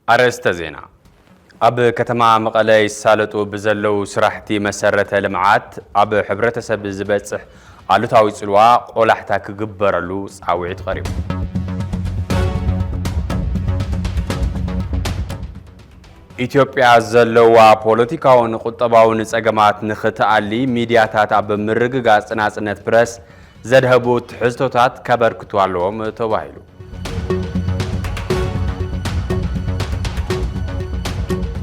ኣርእስተ ዜና። ኣብ ከተማ መቐለ ይሳለጡ ብዘለዉ ስራሕቲ መሰረተ ልምዓት ኣብ ሕብረተሰብ ዝበፅሕ ኣሉታዊ ፅልዋ ቆላሕታ ክግበረሉ ፃውዒት ቀሪቡ። ኢትዮጵያ ዘለዋ ፖለቲካውን ቁጠባውን ጸገማት ንኽትኣሊ ሚድያታት ኣብ ምርግጋጽ ናጽነት ፕረስ ዘድሀቡ ትሕዝቶታት ከበርክቱ ኣለዎም ተባሂሉ።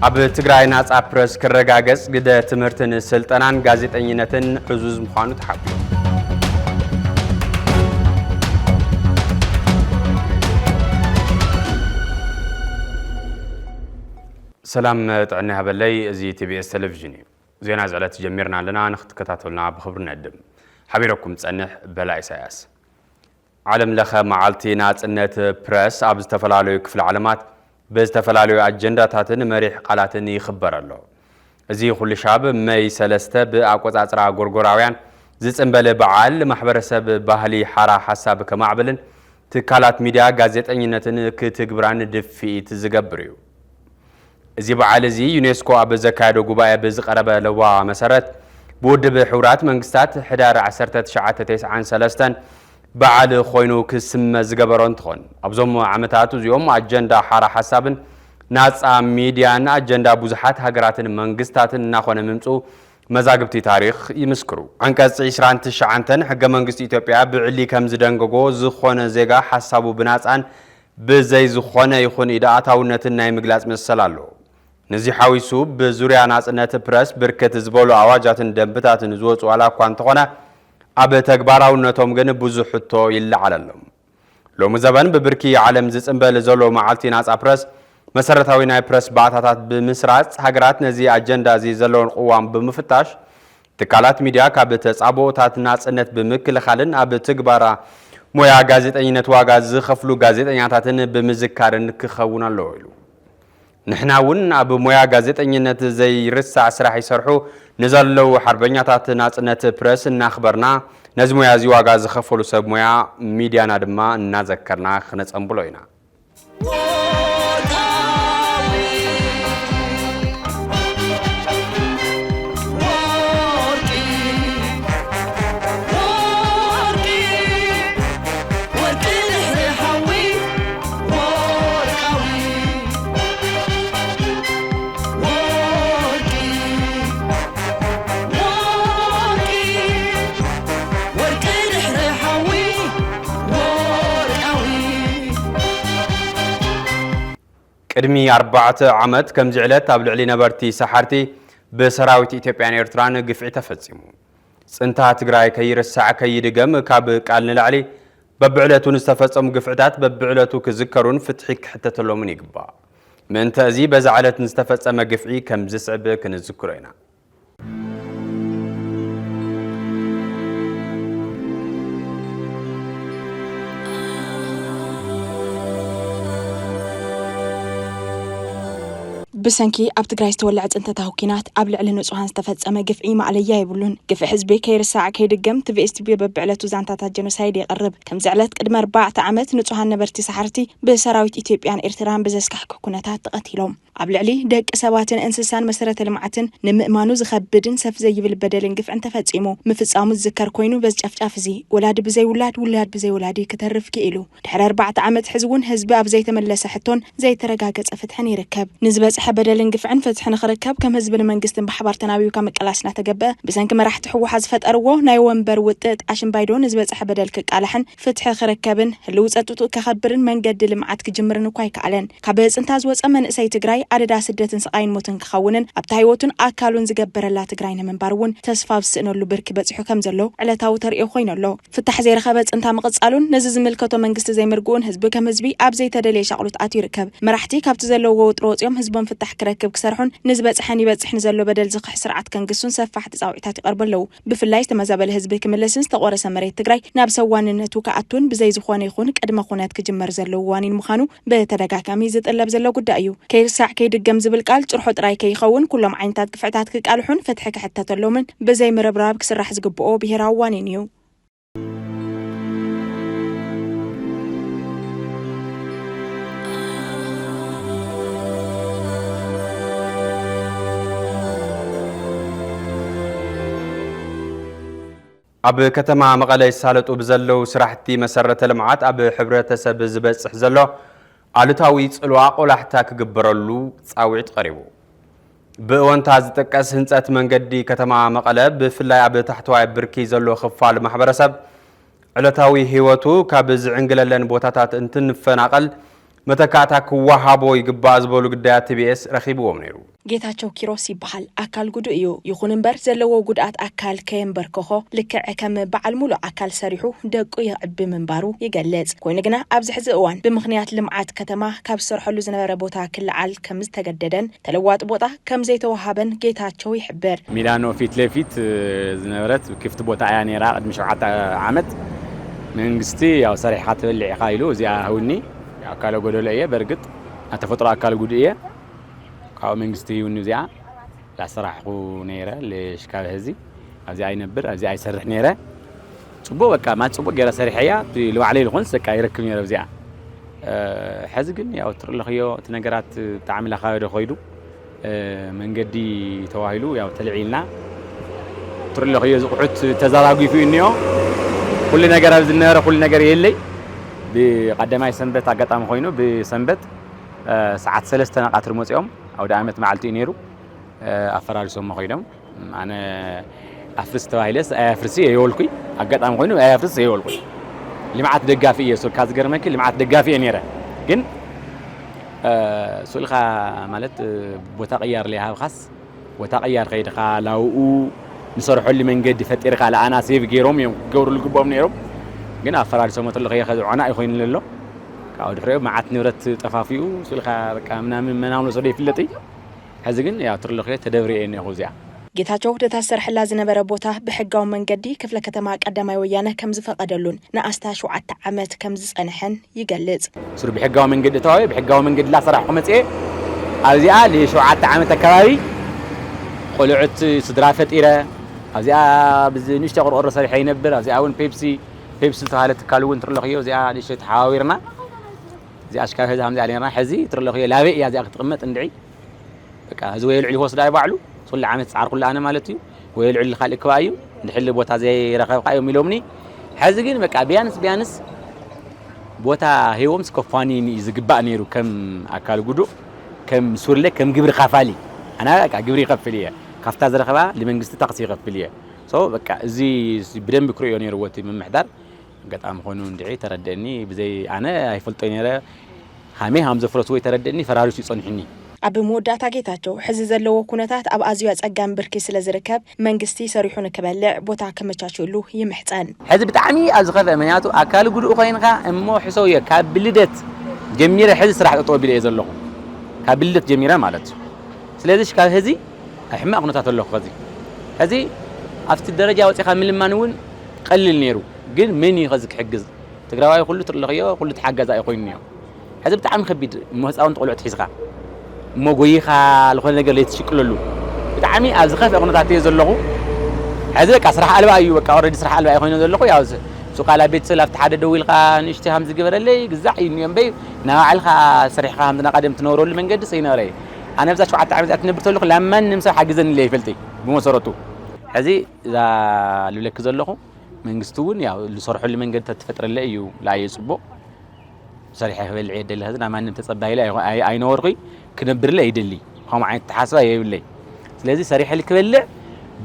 ኣብ ትግራይ ናጻ ፕረስ ክረጋገጽ ግደ ትምህርትን ስልጠናን ጋዜጠኝነትን ዕዙዝ ምዃኑ ተሓቢሩ። ሰላም ጥዕና ይሃበለይ። እዚ ቲ ቢ ኤስ ቴሌቪዥን እዩ። ዜና እዚ ዕለት ጀሚርና ኣለና። ንክትከታተሉና ብኽብሪ ንዕድም። ሓቢረኩም ጸንሕ በላ ኢሳያስ። ዓለም ለኸ መዓልቲ ናጽነት ፕረስ ኣብ ዝተፈላለዩ ክፍለ ዓለማት ብዝተፈላለዩ ኣጀንዳታትን መሪሕ ቃላትን ይኽበር ኣሎ። እዚ ኩሉ ሻብ መይ ሰለስተ ብኣቆጻጽራ ጎርጎራውያን ዝጽንበል በዓል ማሕበረሰብ ባህሊ ሓራ ሓሳብ ከማዕብልን ትካላት ሚድያ ጋዜጠኝነትን ክትግብራን ድፍኢት ዝገብር እዩ። እዚ በዓል እዚ ዩኔስኮ ኣብ ዘካየዶ ጉባኤ ብዝቐረበ ለዋ መሰረት ብውድብ ሕቡራት መንግስታት ሕዳር ዓሰርተ ትሽዓተ ተስዓን ሰለስተን በዓል ኮይኑ ክስመ ዝገበሮ እንትኾን ኣብዞም ዓመታት እዚኦም ኣጀንዳ ሓራ ሓሳብን ናፃ ሚድያን ኣጀንዳ ብዙሓት ሃገራትን መንግስታትን እናኾነ ምምፁ መዛግብቲ ታሪኽ ይምስክሩ። ዓንቀጽ ዕስራን ትሽዓተን ሕገ መንግስቲ ኢትዮጵያ ብዕሊ ከም ዝደንገጎ ዝኾነ ዜጋ ሓሳቡ ብናጻን ብዘይ ዝኾነ ይኹን ኢድ ኣእታውነትን ናይ ምግላጽ መሰል ኣለዎ። ነዚ ሓዊሱ ብዙርያ ናጽነት ፕረስ ብርክት ዝበሉ ኣዋጃትን ደንብታትን ዝወጹ ዋላ እኳ እንተኾነ ኣብ ተግባራውነቶም ግን ብዙሕ ሕቶ ይለዓለሎም። ሎሚ ዘበን ብብርኪ ዓለም ዝጽንበል ዘሎ መዓልቲ ናጻ ፕረስ መሰረታዊ ናይ ፕረስ ባእታታት ብምስራጽ ሃገራት ነዚ ኣጀንዳ እዚ ዘለውን ቅዋም ብምፍታሽ ትካላት ሚድያ ካብ ተጻብኦታት ናጽነት ብምክልኻልን ኣብ ትግባራ ሞያ ጋዜጠኝነት ዋጋ ዝኸፍሉ ጋዜጠኛታትን ብምዝካርን ክኸውን ኣለዎ ኢሉ። ንሕና እውን ኣብ ሞያ ጋዜጠኝነት ዘይርሳዕ ስራሕ ይሰርሑ ንዘለዉ ሓርበኛታት ናጽነት ፕረስ እናኽበርና ነዚ ሞያ እዚ ዋጋ ዝኸፈሉ ሰብ ሞያ ሚድያና ድማ እናዘከርና ክነጸንብሎ ኢና። ቅድሚ ኣርባዕተ ዓመት ከምዚ ዕለት ኣብ ልዕሊ ነበርቲ ሰሓርቲ ብሰራዊት ኢትዮጵያን ኤርትራን ግፍዒ ተፈጺሙ። ጽንታ ትግራይ ከይርሳዕ ከይድገም ካብ ቃል ንላዕሊ በብዕለቱ ንዝተፈጸሙ ግፍዕታት በብዕለቱ ክዝከሩን ፍትሒ ክሕተተሎምን ይግባእ። ምእንተ እዚ በዛ ዕለት ንዝተፈጸመ ግፍዒ ከም ዝስዕብ ክንዝክሮ ኢና። ብሰንኪ ኣብ ትግራይ ዝተወለዐ ፅንተታዊ ኲናት ኣብ ልዕሊ ንፁሃን ዝተፈፀመ ግፍዒ ማእለያ የብሉን። ግፍዒ ህዝቢ ከይርሳዕ ከይድገም ቲ ቪ ኤስ ቲ ቪ በብዕለቱ ዛንታታት ጀኖሳይድ የቕርብ። ከምዚ ዕለት ቅድሚ ኣርባዕተ ዓመት ንፁሃን ነበርቲ ሰሓርቲ ብሰራዊት ኢትዮጵያን ኤርትራን ብዘስካሕክሕ ኩነታት ተቐቲሎም። ኣብ ልዕሊ ደቂ ሰባትን እንስሳን መሰረተ ልምዓትን ንምእማኑ ዝኸብድን ሰፍ ዘይብል በደልን ግፍዕን ተፈጺሙ ምፍጻሙ ዝዝከር ኮይኑ፣ በዚ ጨፍጫፍ እዚ ወላዲ ብዘይ ውላድ፣ ውላድ ብዘይ ወላዲ ክተርፍ ክኢሉ። ድሕሪ ኣርባዕተ ዓመት ሕዚ እውን ህዝቢ ኣብ ዘይተመለሰ ሕቶን ዘይተረጋገጸ ፍትሕን ይርከብ። ንዝበጽሐ በደልን ግፍዕን ፍትሒ ንኽርከብ ከም ህዝብን መንግስትን ብሓባር ተናቢብካ ምቅላስ እናተገበአ፣ ብሰንኪ መራሕቲ ህወሓት ዝፈጠርዎ ናይ ወንበር ውጥጥ ኣሽምባይዶ ንዝበጽሐ በደል ክቃላሕን ፍትሒ ክርከብን ህልው ጸጥትኡ ከኸብርን መንገዲ ልምዓት ክጅምርን እኳ ኣይከኣለን። ካብ ብዕጽንታ ዝወጸ መንእሰይ ትግራይ ኣደዳ ስደትን ስቓይን ሞትን ክኸውንን ኣብታ ህይወቱን ኣካሉን ዝገበረላ ትግራይ ንምንባር እውን ተስፋ ኣብ ዝስእነሉ ብርኪ በጺሑ ከም ዘሎ ዕለታዊ ተርእዮ ኮይኑ ኣሎ። ፍታሕ ዘይረኸበ ጽንታ ምቕጻሉን ነዚ ዝምልከቶ መንግስቲ ዘይምርግኡን ህዝቢ ከም ህዝቢ ኣብ ዘይተደለየ ሻቕሎት ኣትዩ ይርከብ። መራሕቲ ካብቲ ዘለውዎ ወጥሪ ወጺኦም ህዝቦም ፍታሕ ክረክብ ክሰርሑን ንዝበጽሐን ይበጽሕ ንዘሎ በደል ዝኽሕ ስርዓት ከንግሱን ሰፋሕቲ ጻውዒታት ይቐርቡ ኣለዉ። ብፍላይ ዝተመዛበለ ህዝቢ ክምለስን ዝተቖረሰ መሬት ትግራይ ናብ ሰብ ዋንነቱ ክኣቱን ብዘይ ዝኾነ ይኹን ቅድመ ኩነት ክጅመር ዘለዎ ዋኒን ምዃኑ ብተደጋጋሚ ዝጥለብ ዘሎ ጉዳይ እዩ። ከይርሳዕ ከይድገም ዝብል ቃል ጭርሖ ጥራይ ከይኸውን ኩሎም ዓይነታት ግፍዕታት ክቃልሑን ፍትሒ ክሕተተሎምን ብዘይ ምርብራብ ክስራሕ ዝግብኦ ብሄራዊ ዋኒን እዩ። ኣብ ከተማ መቐለ ይሳለጡ ብዘለዉ ስራሕቲ መሰረተ ልምዓት ኣብ ሕብረተሰብ ዝበፅሕ ዘሎ ኣሉታዊ ፅልዋ ቆላሕታ ክግበረሉ ፃውዒት ቀሪቡ። ብእወንታ ዝጥቀስ ህንፀት መንገዲ ከተማ መቐለ ብፍላይ ኣብ ታሕተዋይ ብርኪ ዘሎ ክፋል ማሕበረሰብ ዕለታዊ ህይወቱ ካብ ዝዕንግለለን ቦታታት እንትንፈናቐል መተካእታ ክወሃቦ ይግባእ ዝበሉ ግዳያት ቲቢኤስ ረኺብዎም ነይሩ። ጌታቸው ኪሮስ ይበሃል። ኣካል ጉዱእ እዩ። ይኹን እምበር ዘለዎ ጉድኣት ኣካል ከየንበርከኾ ልክዕ ከም በዓል ሙሉእ ኣካል ሰሪሑ ደቁ የዕቢ ምንባሩ ይገልጽ። ኮይኑ ግና ኣብዚ ሕዚ እዋን ብምኽንያት ልምዓት ከተማ ካብ ዝሰርሐሉ ዝነበረ ቦታ ክለዓል ከም ዝተገደደን ተለዋጢ ቦታ ከም ዘይተወሃበን ጌታቸው ይሕብር። ሚላኖ ፊት ለፊት ዝነበረት ክፍቲ ቦታ እያ ነይራ። ቅድሚ ሸውዓተ ዓመት መንግስቲ ያው ሰሪሕኻ ትበልዕ ኢኻ ኢሉ እዚኣ ህውኒ። ኣካለ ጎደሎ እየ በርግጥ፣ ናይ ተፈጥሮ ኣካለ ጉዱእ እየ። ካብኡ መንግስቲ ህውኒ እዚኣ ላሰራሕኹ ነይረ። ለሽካብ ህዚ ኣብዚኣ ይነብር ኣብዚኣ ይሰርሕ ነይረ። ፅቡቅ በቃ ማለት ፅቡቅ ገይረ ሰሪሐያ። እቲ ልባዕለይ ዝኾንስ በቃ ይረክብ ነይረ ኣብዚኣ። ሕዚ ግን ያው ትርለኽዮ እቲ ነገራት ብጣዕሚ ላኻበደ ኮይዱ መንገዲ ተባሂሉ ያው ተልዒልና ትርለኽዮ ዝቑሑት ተዘራጊፉ እዩ እኒኦ። ኩሉ ነገር ኣብዚ ዝነበረ ኩሉ ነገር የለይ። ብቀዳማይ ሰንበት ኣጋጣሚ ኮይኑ ብሰንበት ሰዓት ሰለስተ ናቃትር መፂኦም ኣውደ ኣመት መዓልቲ እዩ ነይሩ። ኣፈራሪሶሞ ኮይዶም ኣነ ኣፍርስ ተባሂለስ ኣያፍርስ እየ የበልኩይ። ኣጋጣሚ ኮይኑ ኣያፍርስ እየ የበልኩይ። ልምዓት ደጋፊ እየ ሱልካ ዝገርመኪ ልምዓት ደጋፊ እየ ነይረ። ግን ሱልካ ማለት ቦታ ቅያር ለይሃብካስ ቦታ ቅያር ከይድኻ ላውኡ ንሰርሐሉ መንገዲ ፈጢርካ ለኣና ሴቭ ገይሮም እዮም ክገብሩ ዝግብኦም ነይሮም። ግን ኣፈራሪሶሞ ተለኸየ ከዚ ዖና እዩ ኮይኑ ዘሎ። ካብኡ ድሕሪኡ መዓት ንብረት ጠፋፊኡ ሱልካ በቃ ምናምን መናምን ወሰዶ ይፍለጥ እዩ። ሕዚ ግን ያው ትርለኽዮ ተደብሪየ እኒኹ እዚኣ። ጌታቸው ደታ ዝሰርሐላ ዝነበረ ቦታ ብሕጋዊ መንገዲ ክፍለ ከተማ ቀዳማይ ወያነ ከም ዝፈቐደሉን ንኣስታ ሸውዓተ ዓመት ከም ዝጸንሐን ይገልጽ። ሱር ብሕጋዊ መንገዲ ተባሂ ብሕጋዊ መንገዲ ላሰራሕኩ መፅኤ ኣብዚኣ ንሸውዓተ ዓመት ኣከባቢ ቆልዑት ስድራ ፈጢረ ኣብዚኣ ብዚ ንእሽተ ቆርቆሮ ሰሪሐ ይነብር። ኣብዚኣ እውን ፔፕሲ ፔፕሲ ዝተባሃለ ትካል እውን ትርለኽዮ እዚኣ ንእሽተ ተሓባቢርና እዚኣ ሽካብ ሕዚ ከምዚኣ ኔርና ሕዚ ትርለኽዮ ላበይ እያ እዚኣ ክትቕመጥ እንድዒ በቃ እዚ ወየ ልዕሊ ይወስዳ እዩ ባዕሉ። ኩሉ ዓመት ፃዕር ኩሉ ኣነ ማለት እዩ። ወየ ልዕሊ ካልእ ክባ እዩ። ንሕሊ ቦታ ዘይረኸብካ እዮም ኢሎምኒ። ሕዚ ግን በቃ ቢያንስ ቢያንስ ቦታ ሂቦም ስከፋኒ እዩ ዝግባእ ነይሩ ከም ኣካል ጉዱእ ከም ሱርለ ከም ግብሪ ካፋሊ ኣና በቃ ግብሪ ይኸፍል እየ። ካብታ ዝረኸባ ንመንግስቲ ታክሲ ይኸፍል እየ። ሶ በቃ እዚ ብደንቢ ክርእዮ ነይርዎ እቲ ምምሕዳር። ኣጋጣሚ ኮይኑ እንድዒ ተረደእኒ ብዘይ ኣነ ኣይፈልጦ ነይረ። ሃመይ ሃም ዘፍረስዎ ይተረደእኒ ፈራሪሱ ይጸንሕኒ። ኣብ መወዳእታ ጌታቸው ሕዚ ዘለዎ ኩነታት ኣብ ኣዝዩ ኣጸጋሚ ብርኪ ስለ ዝርከብ መንግስቲ ሰሪሑ ንክበልዕ ቦታ ከመቻችእሉ ይምሕጸን። ሕዚ ብጣዕሚ ኣብ ዝኸፍአ ምክንያቱ ኣካል ጉዱእ ኮይንካ እሞ ሕሰውዮ ካብ ብልደት ጀሚረ ሕዚ ስራሕ ጠጠው ቢለ እየ ዘለኹ ካብ ብልደት ጀሚረ ማለት እዩ። ስለዚ ካብ ሕዚ ኣብ ሕማቕ ኩነታት ኣለኹ። ከዚ ሕዚ ኣብቲ ደረጃ ወፂኻ ምልማን እውን ቀሊል ነይሩ። ግን መን እዩ ከዚ ክሕግዝ? ትግራዋይ ኩሉ ትርለኽዮ ኩሉ ተሓጋዛኢ ኮይኑ እኒኦ። ሕዚ ብጣዕሚ ከቢድ እሞ ህፃውንቲ ቆልዑት ሒዝካ እሞ ጎይኻ ዝኾነ ነገር ለይትሽቅለሉ ብጣዕሚ ኣብ ዝኸፍአ ኩነታት እየ ዘለኹ። ሕዚ በቃ ስራሕ ኣልባ እዩ በቃ ኦረዲ ስራሕ ኣልባ እየ ኮይኑ ዘለኹ። ያው ሱቃላ ቤተሰብ ኣብቲ ሓደ ደው ኢልካ ንእሽተይ ሃም ዝገበረለይ ግዛዕ እዩ እኒኦ እምበይ ናባዕልካ ሰሪሕካ ሃምዝና ቀደም ትነብረሉ መንገዲ ሰይነበረ እዩ። ኣነ ብዛ ሸውዓተ ዓመት እዚኣ ትነብር ተለኹ ናብ ማንም ሰብ ሓግዘኒ ኢለ ይፈልጥ ብመሰረቱ። ሕዚ እዛ ልብለኪ ዘለኹ መንግስቲ እውን ያው ዝሰርሐሉ መንገዲ ተትፈጥረለ እዩ ለኣየ ፅቡቕ። ሰሪሐ ክበልዕ እየ ደሊ ሕዚ ናብ ማንም ተፀባይ ኢለ ኣይነበርኩይ ክነብርለ ይደሊ። ከምኡ ዓይነት ተሓስባ የብለይ። ስለዚ ሰሪሐ ክበልዕ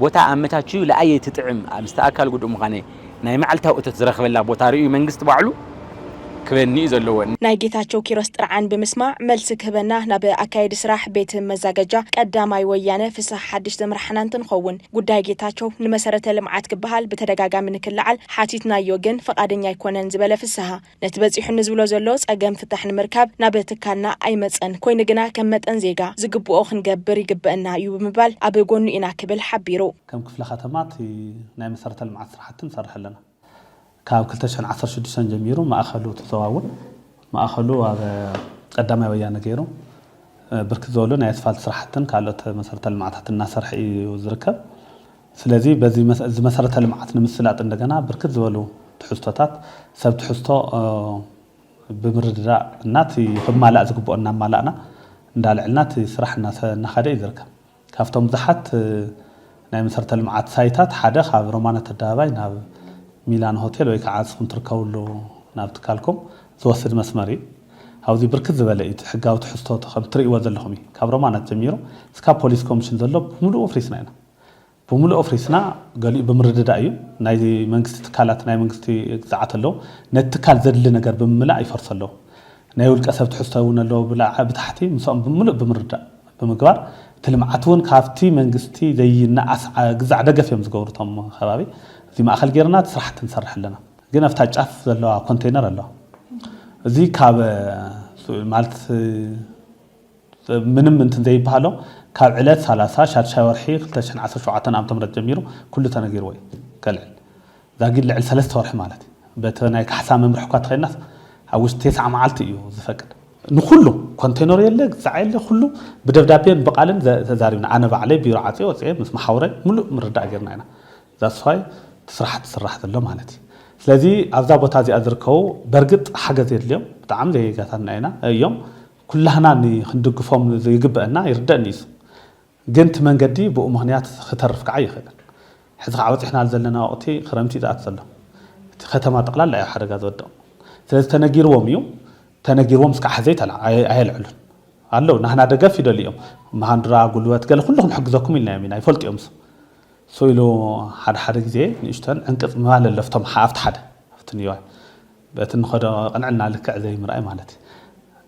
ቦታ ኣመቻችዩ ለኣየ ትጥዕም ምስቲ ኣካል ጉዱእ ምዃነ ናይ መዓልታዊ እቶት ዝረኽበላ ቦታ ርእዩ መንግስቲ ባዕሉ ክበኒ እዩ ዘለዎ። ናይ ጌታቸው ኪሮስ ጥርዓን ብምስማዕ መልሲ ክህበና ናብ ኣካየዲ ስራሕ ቤት መዛገጃ ቀዳማይ ወያነ ፍስሃ ሓድሽ ዘምራሕና እንትንኸውን ጉዳይ ጌታቸው ንመሰረተ ልምዓት ክበሃል ብተደጋጋሚ ንክለዓል ሓቲትናዮ ግን ፈቓደኛ ኣይኮነን ዝበለ ፍስሃ ነቲ በፂሑኒ ዝብሎ ዘሎ ፀገም ፍታሕ ንምርካብ ናብ ትካልና ኣይመፀን ኮይኑ ግና ከም መጠን ዜጋ ዝግብኦ ክንገብር ይግበእና እዩ ብምባል ኣብ ጎኑ ኢና ክብል ሓቢሩ። ከም ክፍለ ከተማ እቲ ናይ መሰረተ ልምዓት ስራሕቲ ንሰርሕ ኣለና። ካብ ክልተ ሽሕን ዓሰርተ ሽዱሽተን ጀሚሩ ማእኸሉ ተዘዋውን ማእኸሉ ኣብ ቀዳማይ ወያነ ገይሩ ብርክት ዝበሉ ናይ ኣስፋልት ስራሕትን ካልኦት መሰረተ ልምዓታት እናሰርሐ እዩ ዝርከብ። ስለዚ በዚ መሰረተ ልምዓት ንምስላጥ እንደገና ብርክት ዝበሉ ትሕዝቶታት ሰብ ትሕዝቶ ብምርድዳእ እና እቲ ክማላእ ዝግብኦ እናማላእና እንዳልዕልና እቲ ስራሕ እናኸደ እዩ ዝርከብ። ካብቶም ብዙሓት ናይ መሰረተ ልምዓት ሳይታት ሓደ ካብ ሮማናት ኣደባባይ ናብ ሚላን ሆቴል ወይ ከዓ ንስኹም ትርከብሉ ናብ ትካልኩም ዝወስድ መስመር እዩ። ኣብዚ ብርክት ዝበለ እዩ እቲ ሕጋዊ ትሕዝቶ ከም ትርእይዎ ዘለኹም እዩ። ካብ ሮማናት ጀሚሩ እስካብ ፖሊስ ኮሚሽን ዘሎ ብምሉኡ ኣፍሪስና ኢና። ብምሉኡ ኣፍሪስና፣ ገሊኡ ብምርድዳእ እዩ። ናይ መንግስቲ ትካላት፣ ናይ መንግስቲ ግዝኣት ኣለዉ። ነቲ ትካል ዘድሊ ነገር ብምምላእ ይፈርሱ ኣለዉ። ናይ ውልቀ ሰብ ትሕዝቶ እውን ኣለዎ ብላዕ ብታሕቲ፣ ምስኦም ብምሉእ ብምርዳእ ብምግባር፣ እቲ ልምዓት እውን ካብቲ መንግስቲ ዘይነኣስ ዓ-፣ ግዛዕ ደገፍ እዮም ዝገብሩ እቶም ከባቢ። እዚ ማእከል ጌርና እቲ ስራሕቲ ንሰርሕ ኣለና። ግን ኣብታ ጫፍ ዘለዋ ኮንቴነር ኣለዋ። እዚ ካብ፣ ማለት፣ ምንም እንትን ዘይበሃሎ፣ ካብ ዕለት ሰላሳ ሻድሻይ ወርሒ ክልተ ሽሕን ዓሰርተ ሸውዓተን ዓመተ ምህረት ጀሚሩ ኩሉ ተነጊርዎ እዩ ከልዕል። ዛጊድ ልዕሊ ሰለስተ ወርሒ ማለት እዩ። በቲ ናይ ካሕሳ መምርሒ እኳ ተኸይድናስ፣ ኣብ ውሽጢ ተስዓ መዓልቲ እዩ ዝፈቅድ። ንኩሉ ኮንቴነር የለ፣ ግዛዕ የለ፣ ኩሉ ብደብዳቤን ብቃልን ዘ-፣ ተዛሪብና። ኣነ ባዕለይ ቢሮ ዓፅየ ወፅየ ምስ መሓውረ ሙሉእ ምርዳእ ጌርና ኢና። ዛስዋይ እቲ ስራሕ ትስራሕ ዘሎ ማለት እዩ። ስለዚ ኣብዛ ቦታ እዚኣ ዝርከቡ በርግጥ ሓገዝ የድልዮም፣ ብጣዕሚ ዜጋታትና ኢና እዮም። ኩላህና ን-፣ ክንድግፎም ዝግበአና ይርደእኒ እዩ። ግን እቲ መንገዲ ብኡ ምኽንያት ክተርፍ ከዓ ይኽእል። ሕዚ ከዓ በፂሕናሉ ዘለና ወቕቲ ክረምቲ እዩ ዝኣት ዘሎ። እቲ ከተማ ጠቕላላ እዩ ሓደጋ ዝወድቕ። ስለዚ ተነጊርዎም እዩ። ተነጊርዎም እስካዕ ሕዚ ኣይተላ-፣ ኣየ-፣ ኣየልዕሉን ኣለዉ። ናህና ደገፍ ይደልዩ እዮም። መሃንድራ፣ ጉልበት፣ ገለ ኩሉ ክንሕግዘኩም ኢልናዮም ኢና። ይፈልጡ እዮም እሱ። እሱ ኢሉ ሓደ ሓደ ግዜ ንእሽተን ዕንቅፅ ምባል ኣሎ፣ ኣብቶም ሓ-፣ ኣብቲ ሓደ፣ ኣብቲ ንዋይ። በቲ ንኸዶ ቅንዕና ልክዕ ዘይምርኣይ ማለት እዩ።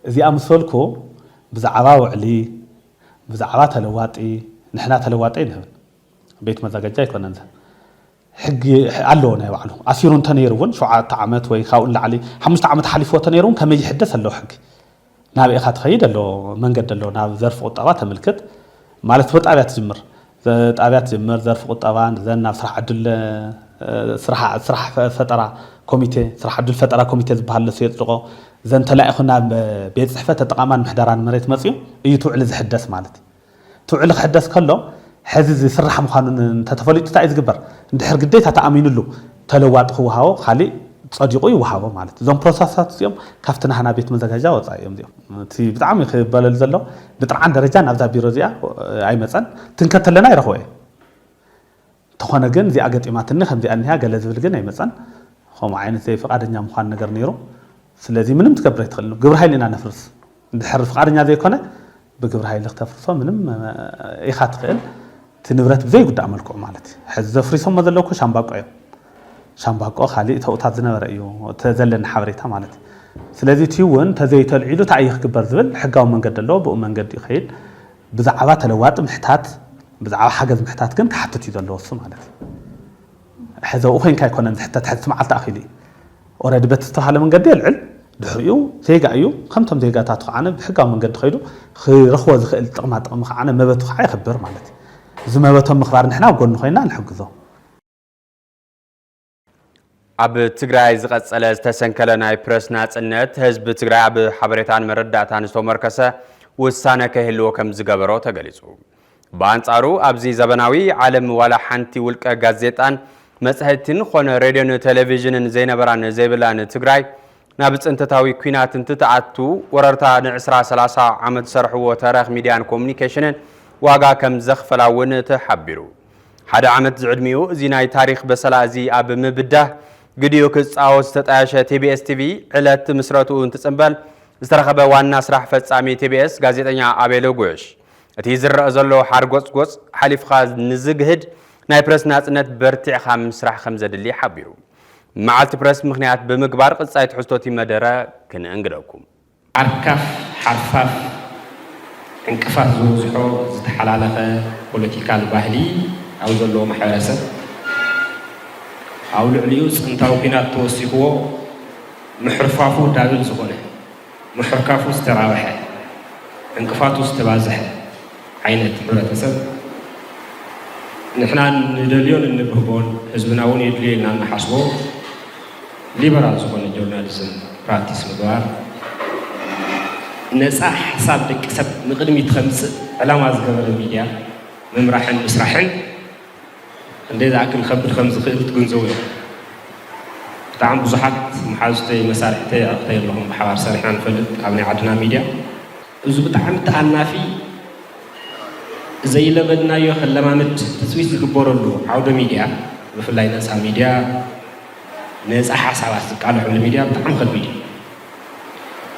እዚኣ ምስ በልኩ፣ ብዛዕባ ውዕሊ፣ ብዛዕባ ተለዋጢ፣ ንሕና ተለዋጢ ኣይንህብን። ቤት መዘጋጃ ኣይኮነን ዘ-፣ ሕጊ ኣለዎ ናይ ባዕሉ። ኣሲሩ እንተነይሩ እውን፣ ሸውዓተ ዓመት ወይ ካብኡ ንላዕሊ፣ ሓሙሽተ ዓመት ሓሊፍዎ እንተነይሩ እውን፣ ከመይ ይሕደስ ኣለዎ ሕጊ። ናበይ ኢኻ ትኸይድ ኣሎ፣ መንገዲ ኣሎ፣ ናብ ዘርፊ ቁጠባ ተምልክት ማለት፣ ብጣብያ ትጅምር። ዘ-፣ ጣብያ ትጅምር፣ ዘርፊ ቁጠባ፣ ዘን ናብ ስራሕ ዕድል፣ እ፣ ስራሕ፣ ስራሕ ፈ-፣ ፈጠራ ኮሚቴ፣ ስራሕ ዕድል ፈጠራ ኮሚቴ ዝበሃል ለሱ የጽድቆ። ዘን ተላኢኹ ናብ ቤት ጽሕፈት ኣጠቓቕማን ምሕደራን መሬት መጽዩ እዩ እቲ ውዕሊ ዝሕደስ ማለት እዩ። እቲ ውዕሊ ክሕደስ ከሎ፣ ሕዚ ዝስራሕ ምዃኑ ን-፣ እንተተፈሊጡ እንታይ እዩ ዝግበር? እንድሕር ግዴታ ተኣሚኑሉ ተለዋጢ ክወሃቦ፣ ካሊእ ጸዲቑ ይወሃቦ ማለት እዩ። እዞም ፕሮሰሳት እዚኦም ካብቲ ናህና ቤት መዘጋጃ ወጻኢ እዮም እዚኦም። እቲ ብጣዕሚ ክበለል ዘሎ፣ ብጥርዓን ደረጃ ናብዛ ቢሮ እዚኣ ኣይመጸን። ትንከት ተለና ይረኽቦ እየ። እንተኾነ ግን እዚኣ ገጢማትኒ፣ ከምዚኣ እኒሃ ገለ ዝብል ግን ኣይመጸን። ከምኡ ዓይነት ዘይፍቓደኛ ምዃን ነገር ነይሩ። ስለዚ ምንም ትገብር ኣይትኽእልን። ግብረ ሓይሊ ኢና ነፍርስ። እንድሕር ፍቓደኛ ዘይኮነ፣ ብግብረ ሓይሊ ክተፍርሶ ምንም፣ እ፣ ኢኻ ትኽእል። እቲ ንብረት ብዘይጉዳእ መልክዑ ማለት እዩ። ሕዚ ዘፍሪሶሞ ዘለዉ እኮ ሻምባቆ እዮም። ሻምባቆ ካሊእ ተውታት ዝነበረ እዩ፣ እቲ ዘለኒ ሓበሬታ ማለት እዩ። ስለዚ እቲ እውን እንተዘይተልዒሉ እንታይ እዩ ክግበር ዝብል ሕጋዊ መንገዲ ኣለዎ፣ ብኡ መንገዲ ይኸይድ። ብዛዕባ ተለዋጢ ምሕታት፣ ብዛዕባ ሓገዝ ምሕታት ግን ክሓትት እዩ ዘለዎ እሱ ማለት እዩ። ሕዚ ኣብኡ ኮይንካ ኣይኮነን ዝሕተት፣ ሕዚ እቲ መዓልቲ ኣኺሉ እዩ። ኦረዲ በቲ ዝተባህለ መንገዲ የልዕል፣ ድሕሪኡ ዜጋ እዩ። ከምቶም ዜጋታት ከዓ ብሕጋዊ መንገዲ ከይዱ ክረኽቦ ዝኽእል ጥቕማ ጥቕሚ ከዓ መበቱ ከዓ የኽብር ማለት እዩ። እዚ መበቶም ምኽባር ንሕና ኣብ ጎኑ ኮይና ንሕግዞ። ኣብ ትግራይ ዝቐጸለ ዝተሰንከለ ናይ ፕረስ ናጽነት፣ ህዝቢ ትግራይ ኣብ ሓበሬታን መረዳእታን ዝተመርከሰ ውሳነ ከይህልዎ ከም ዝገበሮ ተገሊጹ። ብኣንጻሩ፣ ኣብዚ ዘበናዊ ዓለም ዋላ ሓንቲ ውልቀ ጋዜጣን መጽሔትን ኾነ ሬድዮን ቴሌቪዥንን ዘይነበራን ዘይብላን ትግራይ፣ ናብ ጽንተታዊ ኲናት እንትትኣቱ፣ ወረርታ ንዕስራ ሰላሳ ዓመት ዝሰርሕዎ ተረኽ ሚድያን ኮሙኒኬሽንን ዋጋ ከም ዘኽፈላ እውን ተሓቢሩ። ሓደ ዓመት ዝዕድሚኡ እዚ ናይ ታሪኽ በሰላ እዚ ኣብ ምብዳህ ግዲኡ ክጻወት ዝተጣየሸ ቲቢኤስ ቲቪ፣ ዕለት ምስረትኡ እንትጽንበል ዝተረኸበ ዋና ስራሕ ፈጻሚ ቲቢኤስ ጋዜጠኛ ኣቤል ጉዕሽ፣ እቲ ዝረአ ዘሎ ሓርጎጽጎጽ ሓሊፍካ ንዝግህድ ናይ ፕረስ ናጽነት በርቲዕኻ ምስራሕ ከም ዘድሊ ሓቢሩ። መዓልቲ ፕረስ ምኽንያት ብምግባር ቅጻይ ትሕዝቶቲ መደረ ክነእንግደኩም። ዓርካፍ ሓርፋፍ ዕንቅፋት ዝበዝሖ ዝተሓላለኸ ፖለቲካል ባህሊ ኣብ ዘለዎ ማሕበረሰብ፣ ኣብ ልዕሊኡ ጽንታዊ ኲናት ተወሲኽዎ፣ ምሕርፋፉ ዳብል ዝኾነ፣ ምሕርካፉ ዝተራብሐ፣ ዕንቅፋቱ ዝተባዝሐ ዓይነት ሕብረተሰብ፣ ንሕና ንደልዮን እንብህጎን ህዝብና እውን የድልዮ ኢልና እንሓስቦ ሊበራል ዝኾነ ጆርናሊዝም ፕራክቲስ ምግባር፣ ነፃ ሓሳብ ደቂ ሰብ ንቕድሚት ከምፅእ ዕላማ ዝገበረ ሚድያ ምምራሕን ምስራሕን ክንደይ ዝኣክል ከብድ ከም ዝኽእል ትግንዘቡ እዮም። ብጣዕሚ ብዙሓት መሓዙተይ፣ መሳርሕተይ፣ ኣዕሩኽተይ ኣለኹም፣ ብሓባር ሰሪሕና ንፈልጥ ኣብ ናይ ዓድና ሚድያ። እዚ ብጣዕሚ ተኣናፊ ዘይለመድናዮ ከለማምድ ትፅቢት ዝግበረሉ ዓውደ ሚድያ፣ ብፍላይ ነፃ ሚድያ፣ ነፃ ሓሳባት ዝቃልሐሉ ሚድያ ብጣዕሚ ከቢድ እዩ።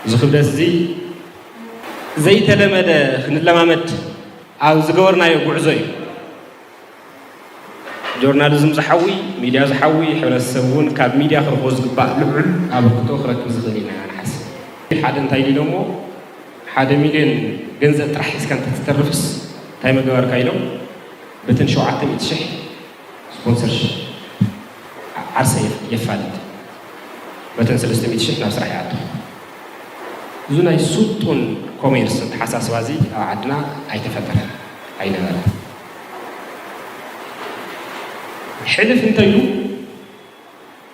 እዚ ክብደት እዚ ዘይተለመደ ክንለማመድ ኣብ ዝገበርናዮ ጉዕዞ እዩ። ጆርናሊዝም ዝሓዊ፣ ሚድያ ዝሓዊ፣ ሕብረተሰብ እውን ካብ ሚድያ ክረኽቦ ዝግባእ ልዑል ኣበርክቶ ክረክብ ዝኽእል ኢና ንሓስብ። ሓደ እንታይ ኢሉ እሞ፣ ሓደ ሚልዮን ገንዘብ ጥራሕ ሒዝካ እንተትተርፍስ እንታይ መገበርካ ኢሎም፣ በተን ሸውዓተ ሚእቲ ሽሕ ስፖንሰርሽፕ ዓርሰ የፋልጥ፣ በተን ሰለስተ ሚእቲ ሽሕ ናብ ስራሕ ይኣቱ። እዚ ናይ ስልጡን ኮሜርስ ኣተሓሳስባ እዚ ኣብ ዓድና ኣይተፈጠረን ኣይነበረን። ሕልፍ እንተኢሉ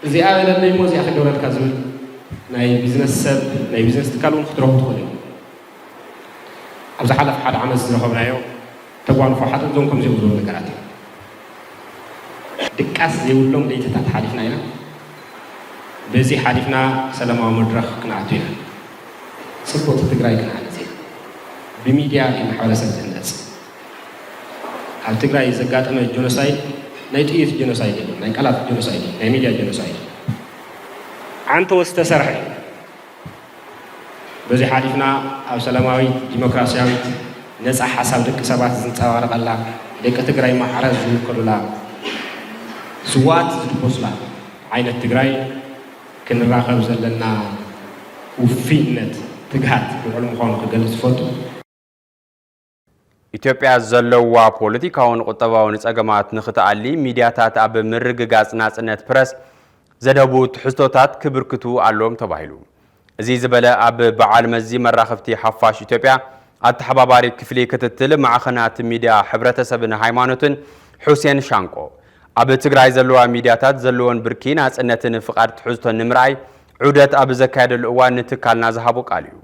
እዚኣ በለለይ እሞ እዚኣ ክገብረልካ ዝብል ናይ ቢዝነስ ሰብ፣ ናይ ቢዝነስ ትካል እውን ክትረኽቡ ትኽእሉ እዩ። ኣብ ዝሓለፈ ሓደ ዓመት ዝረኸብናዮ ተጓንፎ ሓደ እዞም ከምዚኦም ዝበሉ ነገራት እዮም። ድቃስ ዘይብሎም ለይትታት ሓሊፍና ኢና። በዚ ሓሊፍና ሰላማዊ መድረኽ ክንኣቱ ኢና። ፅቡቕቲ ትግራይ ክንሃንፅ ኢና። ብሚድያ እዩ ማሕበረሰብ ዝህነፅ። ኣብ ትግራይ ዘጋጠመ ጀኖሳይድ ናይ ጥይት ጀኖሳይድ የለን፣ ናይ ቃላት ጀኖሳይድ እዩ፣ ናይ ሚድያ ጀኖሳይድ እዩ። ዓንተወ ዝተሰርሐ እዩ። በዚ ሓሊፍና ኣብ ሰላማዊት ዲሞክራሲያዊት ነፃ ሓሳብ ደቂ ሰባት ዝንፀባረቐላ፣ ደቂ ትግራይ ማዕረ ዝውከሉላ፣ ስዋት ዝድበሱላ ዓይነት ትግራይ ክንራኸብ ዘለና ውፍይነት፣ ትግሃት ልዑል ምዃኑ ክገልጽ ዝፈቱ። ኢትዮጵያ ዘለዋ ፖለቲካውን ቁጠባውን ጸገማት ንኽትኣሊ ሚድያታት ኣብ ምርግጋጽ ናጽነት ፕረስ ዘድህቡ ትሕዝቶታት ክብርክቱ ኣለዎም ተባሂሉ። እዚ ዝበለ ኣብ በዓል መዚ መራኸብቲ ሓፋሽ ኢትዮጵያ ኣተሓባባሪ ክፍሊ ክትትል ማዕኸናት ሚድያ ሕብረተሰብን ሃይማኖትን ሑሴን ሻንቆ ኣብ ትግራይ ዘለዋ ሚድያታት ዘለዎን ብርኪ ናጽነትን ፍቓድ ትሕዝቶን ንምርኣይ ዑደት ኣብ ዘካየደሉ እዋን ንትካልና ዝሃቦ ቃል እዩ።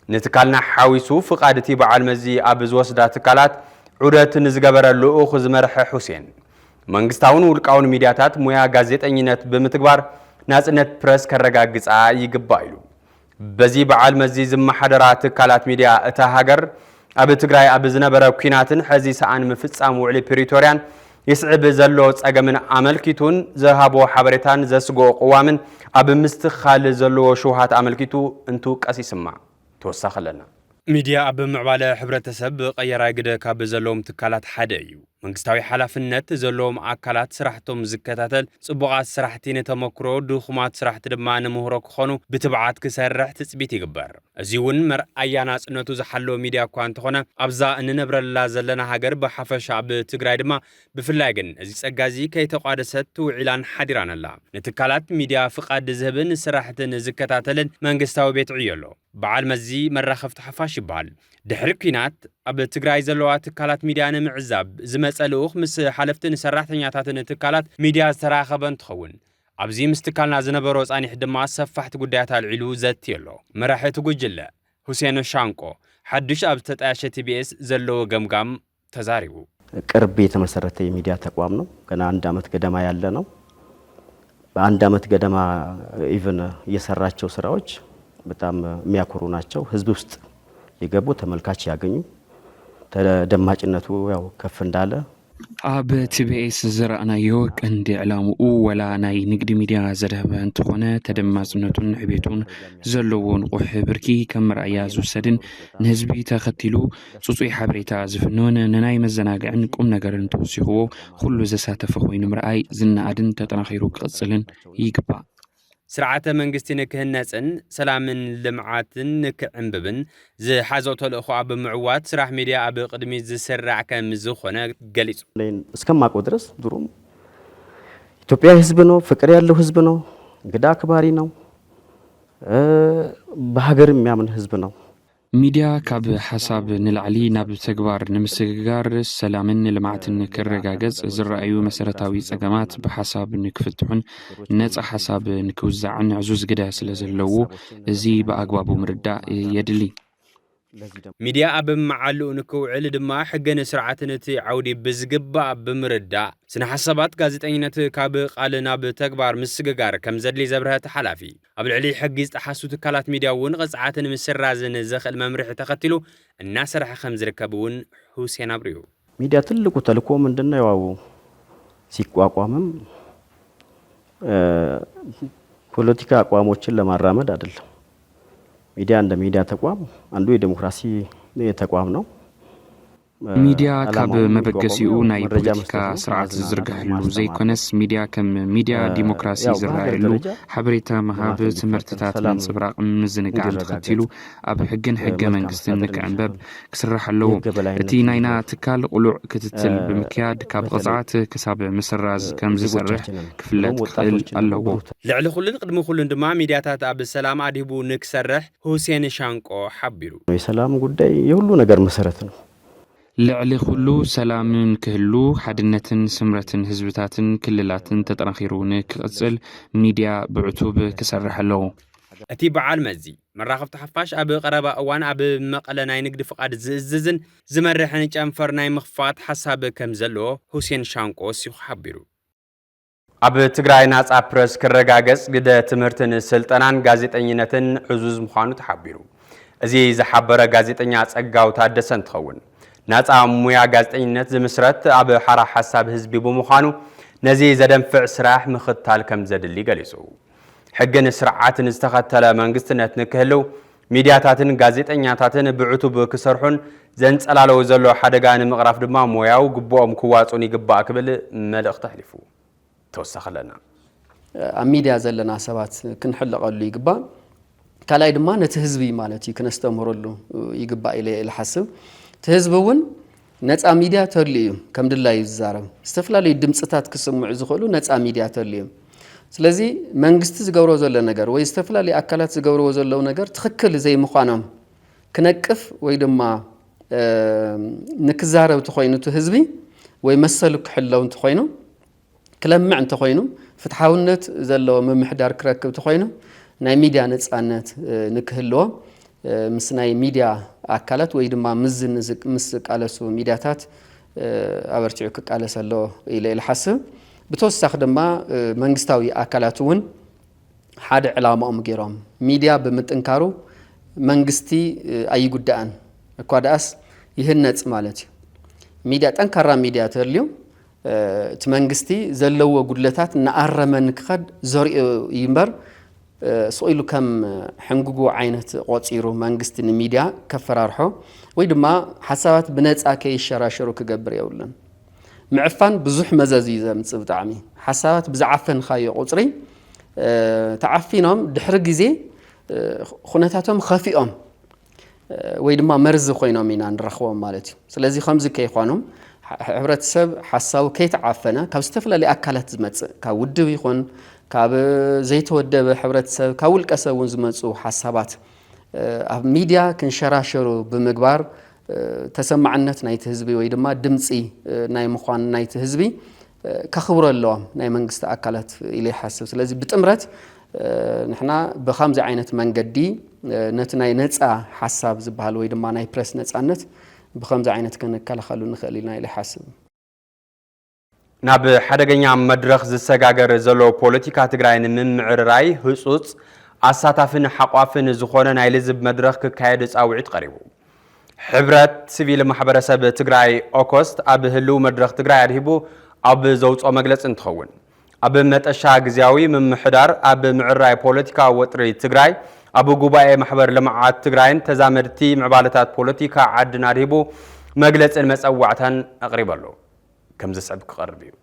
ንትካልና ሓዊሱ ፍቓድ እቲ በዓል መዚ ኣብ ዝወስዳ ትካላት ዑደት ንዝገበረ ልኡኽ ዝመርሐ ሑሴን፣ መንግስታውን ውልቃውን ሚድያታት ሙያ ጋዜጠኝነት ብምትግባር ናጽነት ፕረስ ከረጋግጻ ይግባእ ኢሉ። በዚ በዓል መዚ ዝመሓደራ ትካላት ሚድያ እታ ሃገር ኣብ ትግራይ ኣብ ዝነበረ ኲናትን ሕዚ ሰኣን ምፍጻም ውዕሊ ፕሪቶርያን ይስዕብ ዘሎ ጸገምን ኣመልኪቱን ዝሃቦ ሓበሬታን ዘስግኦ ቅዋምን ኣብ ምስትኽኻል ዘለዎ ሽውሃት ኣመልኪቱ እንትውቀስ ይስማዕ። ተወሳኺ ኣለና። ሚድያ ኣብ ምዕባለ ሕብረተሰብ ቀየራይ ግደ ካብ ዘለዎም ትካላት ሓደ እዩ። መንግስታዊ ሓላፍነት ዘለዎም ኣካላት ስራሕቶም ዝከታተል፣ ጽቡቓት ስራሕቲ ንተመክሮ፣ ድኹማት ስራሕቲ ድማ ንምህሮ ክኾኑ ብትብዓት ክሰርሕ ትጽቢት ይግበር። እዚ እውን መርኣያ ናጽነቱ ዝሓለወ ሚድያ እኳ እንተኾነ ኣብዛ እንነብረላ ዘለና ሃገር ብሓፈሻ ኣብ ትግራይ ድማ ብፍላይ ግን እዚ ጸጋ እዚ ከይተቋደሰት ውዒላን ሓዲራን ኣላ። ንትካላት ሚድያ ፍቓድ ዝህብን ስራሕትን ዝከታተልን መንግስታዊ ቤት ዕዮ ኣሎ። በዓል መዚ መራኸብቲ ሓፋሽ ይበሃል። ድሕሪ ኲናት ኣብ ትግራይ ዘለዋ ትካላት ሚድያ ንምዕዛብ ዝመጸ ልኡኽ ምስ ሓለፍትን ሰራሕተኛታትን ትካላት ሚድያ ዝተራኸበ እንትኸውን ኣብዚ ምስ ትካልና ዝነበሮ ጻኒሕ ድማ ሰፋሕቲ ጉዳያት ኣልዒሉ ዘትዮ ኣሎ። መራሒ እቲ ጉጅለ ሁሴን ሻንቆ ሓዱሽ ኣብ ዝተጣየሸ ቲቢኤስ ዘለዎ ገምጋም ተዛሪቡ። ቅርብ የተመሰረተ የሚዲያ ተቋም ነው። ገና አንድ አመት ገደማ ያለ ነው። በአንድ አመት ገደማ ኢቭን የሰራቸው ስራዎች በጣም የሚያኮሩ ናቸው። ህዝብ ውስጥ የገቡ ተመልካች ያገኙ ተደማጭነቱ ያው ከፍ እንዳለ ኣብ ቲቢኤስ ዝረኣናዮ ቀንዲ ዕላምኡ ወላ ናይ ንግዲ ሚድያ ዘድሀበ እንተኾነ ተደማፅነቱን ዕቤቱን ዘለዎ ንቑሕ ብርኪ ከም መርኣያ ዝውሰድን ንህዝቢ ተኸቲሉ ፅፁይ ሓበሬታ ዝፍንውን ንናይ መዘናግዕን ቁም ነገርን ተወሲኽዎ ኩሉ ዘሳተፈ ኮይኑ ምርኣይ ዝነኣድን ተጠናኺሩ ክቕፅልን ይግባእ። ስርዓተ መንግስቲ ንክህነፅን ሰላምን ልምዓትን ንክዕንብብን ዝሓዞ ተልእኾ ኣብ ምዕዋት ስራሕ ሚድያ ኣብ ቅድሚት ዝስራዕ ከም ዝኾነ ገሊፁ። እስከማውቀው ድረስ ድሮም ኢትዮጵያ ህዝብ ነው፣ ፍቅር ያለው ህዝብ ነው፣ እንግዳ አክባሪ ነው፣ በሀገር የሚያምን ህዝብ ነው። ሚድያ ካብ ሓሳብ ንላዕሊ ናብ ተግባር ንምስግጋር፣ ሰላምን ልምዓትን ክረጋገፅ ዝረኣዩ መሰረታዊ ፀገማት ብሓሳብ ንክፍትሑን ነፃ ሓሳብ ንክውዛዕን ዕዙዝ ግደ ስለዘለዎ እዚ ብኣግባቡ ምርዳእ የድሊ። ሚድያ ኣብ መዓልኡ ንክውዕል ድማ ሕግን ስርዓትን እቲ ዓውዲ ብዝግባእ ብምርዳእ፣ ስነ ሓሳባት ጋዜጠኝነት ካብ ቃል ናብ ተግባር ምስግጋር ከም ዘድሊ ዘብርሀ እቲ ሓላፊ፣ ኣብ ልዕሊ ሕጊ ዝጠሓሱ ትካላት ሚድያ እውን ቅፅዓትን ምስራዝን ዘኽእል መምርሒ ተኸቲሉ እናሰርሐ ከም ዝርከብ እውን ሁሴን ኣብሪሁ። ሚድያ ትልቁ ተልእኮ ምንድን ነው? ያው ሲቋቋምም ፖለቲካ አቋሞችን ለማራመድ አይደለም። ሚዲያ እንደ ሚዲያ ተቋም አንዱ የዲሞክራሲ ተቋም ነው። ሚድያ ካብ መበገሲኡ ናይ ፖለቲካ ስርዓት ዝዝርግሐሉ ዘይኮነስ፣ ሚድያ ከም ሚድያ ዲሞክራሲ ዝረኣየሉ፣ ሓበሬታ ምሃብ፣ ትምህርትታት ምንፅብራቕን ምዝንጋዕን ተኸቲሉ ኣብ ሕግን ሕገ መንግስትን ንክዕንበብ ክስራሕ ኣለዎ። እቲ ናይና ትካል ቅሉዕ ክትትል ብምክያድ ካብ ቕፅዓት ክሳብ ምስራዝ ከም ዝሰርሕ ክፍለጥ ክኽእል ኣለዎ። ልዕሊ ኩሉን ቅድሚ ኩሉን ድማ ሚድያታት ኣብ ሰላም ኣድሂቡ ንክሰርሕ ሁሴን ሻንቆ ሓቢሩ። የሰላም ጉዳይ የሁሉ ነገር መሰረት ነው። ልዕሊ ኩሉ ሰላምን ክህሉ ሓድነትን ስምረትን ህዝብታትን ክልላትን ተጠናኺሩ ንክቕፅል ሚድያ ብዕቱብ ክሰርሕ ኣለዎ። እቲ በዓል መዚ መራኸብቲ ሓፋሽ ኣብ ቀረባ እዋን ኣብ መቐለ ናይ ንግዲ ፍቓድ ዝእዝዝን ዝመርሕን ጨንፈር ናይ ምኽፋት ሓሳብ ከም ዘለዎ ሁሴን ሻንቆ ወሲኹ ሓቢሩ። ኣብ ትግራይ ናፃ ፕረስ ክረጋገፅ ግደ ትምህርትን ስልጠናን ጋዜጠኝነትን ዕዙዝ ምዃኑ ተሓቢሩ። እዚ ዝሓበረ ጋዜጠኛ ፀጋው ታደሰ እንትኸውን፣ ናፃ ሙያ ጋዜጠኝነት ዝምስረት ኣብ ሓራ ሓሳብ ህዝቢ ብምዃኑ ነዚ ዘደንፍዕ ስራሕ ምኽታል ከም ዘድሊ ገሊፁ። ሕግን ስርዓትን ዝተኸተለ መንግስትነት ንክህልው ሚድያታትን ጋዜጠኛታትን ብዕቱብ ክሰርሑን ዘንፀላለው ዘሎ ሓደጋ ንምቕራፍ ድማ ሞያዊ ግቡኦም ክዋፅኡን ይግባእ ክብል መልእኽቲ ኣሕሊፉ። ተወሳኺ ኣለና። ኣብ ሚድያ ዘለና ሰባት ክንሕለቐሉ ይግባእ። ካልኣይ ድማ ነቲ ህዝቢ ማለት እዩ ክነስተምህረሉ ይግባእ ኢለ እየ ዝሓስብ። እቲ ህዝቢ እውን ነፃ ሚድያ ተድልዩ እዩ ከም ድላዩ ዝዛረብ። ዝተፈላለዩ ድምፅታት ክስምዑ ዝኽእሉ ነፃ ሚድያ ተድልዩ እዩ። ስለዚ መንግስቲ ዝገብሮ ዘሎ ነገር ወይ ዝተፈላለዩ ኣካላት ዝገብርዎ ዘለዉ ነገር ትኽክል ዘይምዃኖም ክነቅፍ ወይ ድማ ንክዛረብ ተኾይኑ እቲ ህዝቢ ወይ መሰሉ ክሕለው እንተኾይኑ ክለምዕ እንተኾይኑ ፍትሓውነት ዘለዎ ምምሕዳር ክረክብ እንተኾይኑ ናይ ሚድያ ነፃነት ንክህልዎ ምስ ናይ ሚድያ ኣካላት ወይ ድማ ምስ ዝቃለሱ ሚድያታት ኣበርቲዑ ክቃለስ ኣለዎ ኢለ ኢለ ሓስብ። ብተወሳኺ ድማ መንግስታዊ ኣካላት እውን ሓደ ዕላማኦም ገይሮም ሚድያ ብምጥንካሩ መንግስቲ ኣይጉዳእን እኳ ደኣስ ይህነፅ ማለት እዩ። ሚድያ ጠንካራ ሚድያ ተልዩ እቲ መንግስቲ ዘለዎ ጉድለታት እናኣረመ ንክኸድ ዘሪኦ እዩ እምበር ስቕ ኢሉ ከም ሕንጉጉ ዓይነት ቆፂሩ መንግስቲ ንሚድያ ከፈራርሖ ወይ ድማ ሓሳባት ብነፃ ከይሸራሸሩ ክገብር የብሉን። ምዕፋን ብዙሕ መዘዝ እዩ ዘምፅእ። ብጣዕሚ ሓሳባት ብዝዓፈንካዮ ቁፅሪ ተዓፊኖም ድሕሪ ግዜ ኩነታቶም ከፊኦም ወይ ድማ መርዚ ኮይኖም ኢና ንረኽቦም ማለት እዩ። ስለዚ ከምዚ ከይኾኑ ሕብረተሰብ ሓሳቡ ከይተዓፈነ ካብ ዝተፈላለዩ ኣካላት ዝመፅእ ካብ ውድብ ይኹን ካብ ዘይተወደበ ሕብረተሰብ ካብ ውልቀ ሰብ እውን ዝመፁ ሓሳባት ኣብ ሚድያ ክንሸራሸሩ ብምግባር ተሰማዕነት ናይቲ ህዝቢ ወይ ድማ ድምፂ ናይ ምዃን ናይቲ ህዝቢ ከኽብሮ ኣለዎም ናይ መንግስቲ ኣካላት ኢለ ይሓስብ። ስለዚ ብጥምረት ንሕና ብኸምዚ ዓይነት መንገዲ ነቲ ናይ ነፃ ሓሳብ ዝበሃል ወይ ድማ ናይ ፕረስ ነፃነት ብኸምዚ ዓይነት ክንከላኸሉ ንኽእል ኢልና ኢለ ይሓስብ። ናብ ሓደገኛ መድረኽ ዝሰጋገር ዘሎ ፖለቲካ ትግራይ ንምምዕርራይ ህፁፅ፣ ኣሳታፍን ሓቋፍን ዝኾነ ናይ ልዝብ መድረኽ ክካየድ ፃውዒት ቀሪቡ። ሕብረት ሲቪል ማሕበረሰብ ትግራይ ኦኮስት ኣብ ህልው መድረኽ ትግራይ ኣድሂቡ ኣብ ዘውፅኦ መግለፂ እንትኸውን፣ ኣብ መጠሻ ግዝያዊ ምምሕዳር ኣብ ምዕራይ ፖለቲካዊ ወጥሪ ትግራይ ኣብ ጉባኤ ማሕበር ልምዓት ትግራይን ተዛመድቲ ምዕባለታት ፖለቲካ ዓድን ኣድሂቡ መግለፅን መፀዋዕታን ኣቕሪቡ ኣሎ። ከም ዝስዕብ ክቐርብ እዩ።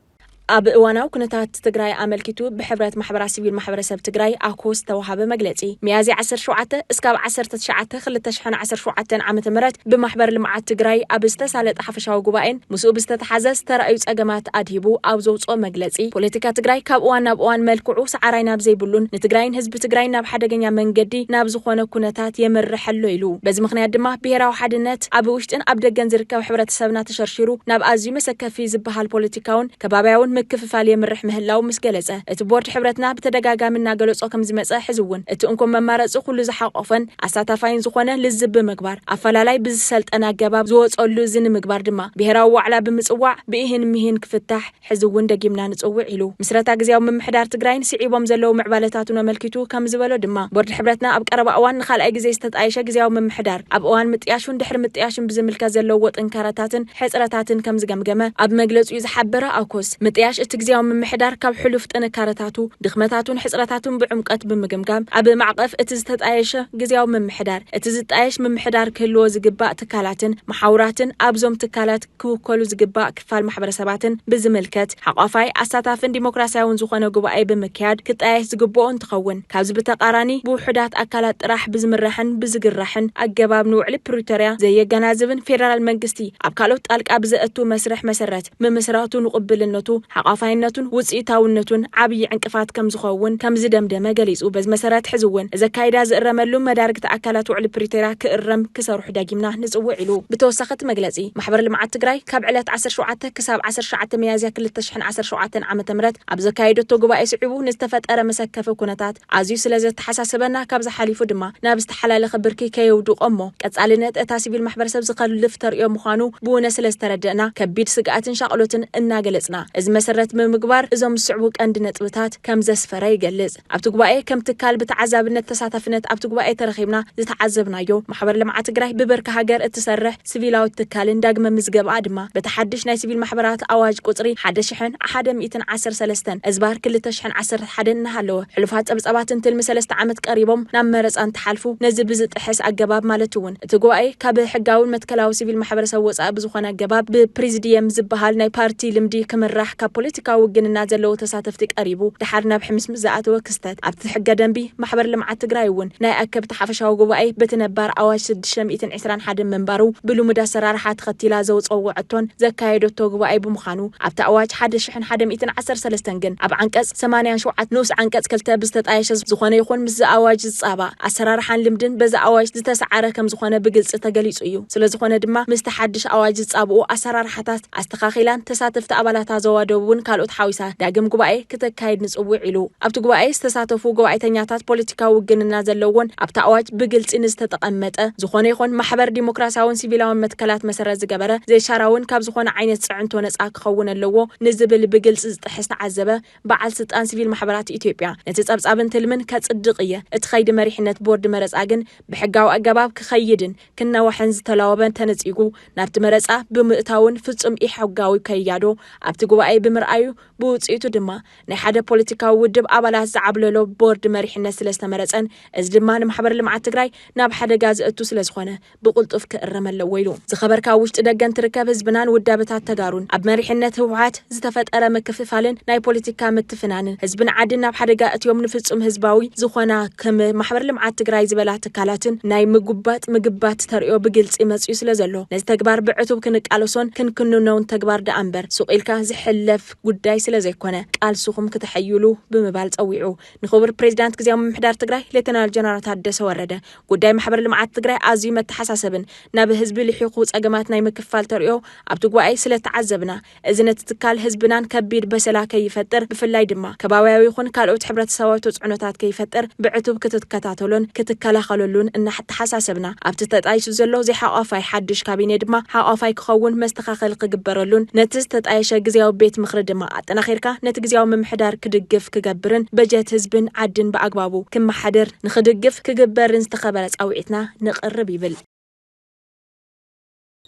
ኣብ እዋናዊ ኩነታት ትግራይ ኣመልኪቱ ብሕብረት ማሕበራት ሲቪል ማሕበረሰብ ትግራይ ኣኮስ ዝተውሃበ መግለፂ፣ ሚያዝያ ዓሰርተ ሸውዓተ እስካብ ዓሰርተ ትሽዓተ ክልተ ሽሕን ዓሰርተ ሸውዓተን ዓመተ ምህረት ብማሕበር ልምዓት ትግራይ ኣብ ዝተሳለጠ ሓፈሻዊ ጉባኤን ምስኡ ብዝተተሓዘ ዝተራእዩ ፀገማት ኣድሂቡ ኣብ ዘውፅኦ መግለፂ፣ ፖለቲካ ትግራይ ካብ እዋን ናብ እዋን መልክዑ ሰዓራይ ናብ ዘይብሉን ንትግራይን ህዝቢ ትግራይን ናብ ሓደገኛ መንገዲ ናብ ዝኾነ ኩነታት የምርሕ ኣሎ ኢሉ። በዚ ምኽንያት ድማ ብሄራዊ ሓድነት ኣብ ውሽጥን ኣብ ደገን ዝርከብ ሕብረተሰብና ተሸርሺሩ ናብ ኣዝዩ መሰከፊ ዝበሃል ፖለቲካውን ከባብያውን ምክፍፋል የምርሕ ምህላው ምስ ገለጸ፣ እቲ ቦርድ ሕብረትና ብተደጋጋሚ እናገለጾ ከም ዝመጸ፣ ሕዚ እውን እቲ እንኮ መማረጺ ኩሉ ዝሓቆፈን ኣሳታፋይን ዝኾነ ልዝብ ብምግባር ኣፈላላይ ብዝሰልጠነ ኣገባብ ዝወጸሉ እዚ ንምግባር ድማ ብሄራዊ ዋዕላ ብምጽዋዕ ብኢህን ሚህን ክፍታሕ ሕዚ እውን ደጊምና ንጽውዕ ኢሉ። ምስረታ ግዝያዊ ምምሕዳር ትግራይን ስዒቦም ዘለዉ ምዕባለታቱን ኣመልኪቱ ከም ዝበሎ ድማ፣ ቦርድ ሕብረትና ኣብ ቀረባ እዋን ንኻልኣይ ግዜ ዝተጣየሸ ግዝያዊ ምምሕዳር ኣብ እዋን ምጥያሹን ድሕሪ ምጥያሹን ብዝምልከት ዘለዎ ጥንካረታትን ሕጽረታትን ከም ዝገምገመ ኣብ መግለጺኡ ዝሓበረ ኣኮስ፣ ምጥያሽ እቲ ግዝያዊ ምምሕዳር ካብ ሕሉፍ ጥንካረታቱ፣ ድኽመታቱን ሕጽረታቱን ብዕምቀት ብምግምጋም፣ ኣብ ማዕቐፍ እቲ ዝተጣየሸ ግዝያዊ ምምሕዳር፣ እቲ ዝጣየሽ ምምሕዳር ክህልዎ ዝግባእ ትካላትን መሓውራትን ኣብዞም ትካላት ክውከሉ ዝግባእ ክፋል ማሕበረሰባትን ብዝምልከት ሓቋፋይ፣ ኣሳታፍን ዲሞክራሲያውን ዝኾነ ጉባኤ ብምክያድ ክጣየሽ ዝግብኦ እንትኸውን፣ ካብዚ ብተቓራኒ ብውሑዳት ኣካላት ጥራሕ ብዝምራሕን ብዝግራሕን ኣገባብ ንውዕሊ ፕሪቶርያ ዘየገናዝብን ፌደራል መንግስቲ ኣብ ካልኦት ጣልቃ ብዘእቱ መስርሕ መሰረት ምምስራቱ ንቕብልነቱ ሓቋፋይነቱን ውፅኢታውነቱን ዓብዪ ዕንቅፋት ከም ዝኸውን ከም ዝደምደመ ገሊፁ። በዚ መሰረት ሕዚ እውን እዚ ኣካይዳ ዝእረመሉ መዳርግቲ ኣካላት ውዕሊ ፕሪቶርያ ክእረም ክሰርሑ ደጊምና ንፅውዕ ኢሉ። ብተወሳኺ እቲ መግለፂ ማሕበር ልምዓት ትግራይ ካብ ዕለት ዓሰርተ ሸውዓተ ክሳብ ዓሰርተ ትሽዓተ ሚያዝያ ክልተ ሽሕን ዓሰርተ ሸውዓተን ዓመተ ምህረት ኣብ ዘካየደቶ ጉባኤ ስዒቡ ንዝተፈጠረ መሰከፊ ኩነታት ኣዝዩ ስለ ዘተሓሳሰበና ካብዚ ሓሊፉ ድማ ናብ ዝተሓላለኸ ብርኪ ከየውድቖ እሞ ቀፃልነት እታ ሲቪል ማሕበረሰብ ዝኸልፍ ተርእዮ ምዃኑ ብውነ ስለ ዝተረደእና ከቢድ ስግኣትን ሻቕሎትን እናገለፅና እዚ መሰረት ብምግባር እዞም ዝስዕቡ ቀንዲ ነጥብታት ከም ዘስፈረ ይገልፅ። ኣብቲ ጉባኤ ከም ትካል ብተዓዛብነት ተሳታፍነት ኣብቲ ጉባኤ ተረኺብና ዝተዓዘብናዮ ማሕበር ልምዓት ትግራይ ብብርኪ ሃገር እትሰርሕ ሲቪላዊት ትካልን ዳግመ ምዝገብኣ ድማ በቲ ሓድሽ ናይ ሲቪል ማሕበራት ኣዋጅ ቁፅሪ ሓደ ሽሕን ሓደ ሚእትን ዓሰርተ ሰለስተን እዝባር ክልተ ሽሕን ዓሰርተ ሓደን እናሃለወ ሕሉፋት ፀብፀባትን ትልሚ ሰለስተ ዓመት ቀሪቦም ናብ መረፃ እንትሓልፉ ነዚ ብዝጥሕስ ኣገባብ ማለት እውን እቲ ጉባኤ ካብ ሕጋውን መትከላዊ ሲቪል ማሕበረሰብ ወፃኢ ብዝኾነ ኣገባብ ብፕሪዚድየም ዝበሃል ናይ ፓርቲ ልምዲ ክምራሕ ካብ ፖለቲካዊ ውግንና ዘለዎ ተሳተፍቲ ቀሪቡ ድሓር ናብ ሕምስምስ ዝኣተወ ክስተት ኣብቲ ሕገ ደንቢ ማሕበር ልምዓት ትግራይ እውን ናይ ኣከብቲ ሓፈሻዊ ጉባኤ በቲ ነባር ኣዋጅ ሽዱሽተ ሚእትን ዕስራን ሓደን ምንባሩ ብልሙድ ኣሰራርሓ ተኸቲላ ዘውፀዎ ዕቶን ዘካየደቶ ጉባኤ ብምዃኑ ኣብቲ ኣዋጅ ሓደ ሽሕን ሓደ ሚእትን ዓሰርተ ሰለስተን ግን ኣብ ዓንቀፅ ሰማንያን ሸውዓተን ንኡስ ዓንቀፅ ክልተ ብዝተጣየሸ ዝኾነ ይኹን ምስዚ ኣዋጅ ዝፃባእ ኣሰራርሓን ልምድን በዚ ኣዋጅ ዝተሰዓረ ከም ዝኾነ ብግልፂ ተገሊፁ እዩ። ስለ ዝኾነ ድማ ምስቲ ሓድሽ ኣዋጅ ዝፃብኡ ኣሰራርሓታት ኣስተኻኺላን ተሳተፍቲ ኣባላታ ዘዋደቡን ካልኦት ሓዊሳ ዳግም ጉባኤ ክተካይድ ንፅውዕ ኢሉ። ኣብቲ ጉባኤ ዝተሳተፉ ጉባኤተኛታት ፖለቲካዊ ውግንና ዘለዎን ኣብቲ ኣዋጅ ብግልፂ ንዝተጠቐመጠ ዝኾነ ይኹን ማሕበር ዲሞክራሲያውን ሲቪላውን መትከላት መሰረት ዝገበረ ዘይሻራውን ካብ ዝኾነ ዓይነት ፅዕንቶ ነፃ ክኸውን ኣለዎ ንዝብል ብግልፂ ዝጥሕስ ተዓዘበ በዓል ስልጣን ሲቪል ማሕበራት ኢትዮጵያ ነቲ ጸብጻብን ትልምን ከጽድቕ እየ። እቲ ኸይዲ መሪሕነት ቦርድ መረጻ ግን ብሕጋዊ ኣገባብ ክኸይድን ክናዋሕን ዝተላወበ ተነጺጉ ናብቲ መረጻ ብምእታውን ፍጹም ኢሕጋዊ ከያዶ ኣብቲ ጉባኤ ብምርኣዩ ብውጽኢቱ ድማ ናይ ሓደ ፖለቲካዊ ውድብ ኣባላት ዝዓብለሎ ቦርድ መሪሕነት ስለ ዝተመረጸን እዚ ድማ ንማሕበር ልምዓት ትግራይ ናብ ሓደጋ ዘእቱ ስለ ዝኾነ ብቕልጡፍ ክእረም ኣለዎ ኢሉ። ዝኸበርካ ውሽጢ ደገን ትርከብ ህዝብናን ውዳበታት ተጋሩን ኣብ መሪሕነት ህወሓት ዝተፈጠረ ምክፍፋልን ናይ ፖለቲካ ምትፍናንን ህዝብን ዓድን ናብ ሓደጋ እትዮም ንፍጹም ህዝባዊ ዝኾና ከም ማሕበር ልምዓት ትግራይ ዝበላ ትካላትን ናይ ምጉባጥ ምግባት ተርእዮ ብግልፂ መፅዩ ስለ ዘሎ ነዚ ተግባር ብዕቱብ ክንቃለሶን ክንክንኖን ተግባር ደኣ እምበር ሱቕ ኢልካ ዝሕለፍ ጉዳይ ስለ ዘይኮነ ቃልስኹም ክተሐይሉ ብምባል ፀዊዑ። ንክቡር ፕሬዚዳንት ግዝያዊ ምምሕዳር ትግራይ ሌተናል ጀነራል ታደሰ ወረደ ጉዳይ ማሕበር ልምዓት ትግራይ ኣዝዩ መተሓሳሰብን ናብ ህዝቢ ልሒኹ ፀገማት ናይ ምክፋል ተርእዮ ኣብቲ ጉባኤ ስለ ተዓዘብና እዚ ነቲ ትካል ህዝብናን ከቢድ በሰላ ከይፈጥር ብፍላይ ድማ ከባብያዊ ይኹን ካልኦት ሕብረተሰባዊ ተፅዕኖታት ከይፈጥር ብዕቱብ ክትከታተሎን ክትከላኸለሉን እናተሓሳሰብና ኣብቲ ተጣይሹ ዘሎ ዘይሓቋፋይ ሓዱሽ ካቢኔ ድማ ሓቋፋይ ክኸውን መስተኻኸሊ ክግበረሉን ነቲ ዝተጣየሸ ግዝያዊ ቤት ምኽሪ ድማ ኣጠናኺርካ ነቲ ግዝያዊ ምምሕዳር ክድግፍ ክገብርን በጀት ህዝብን ዓድን ብኣግባቡ ክመሓደር ንኽድግፍ ክግበርን ዝተኸበረ ፃውዒትና ነቕርብ ይብል።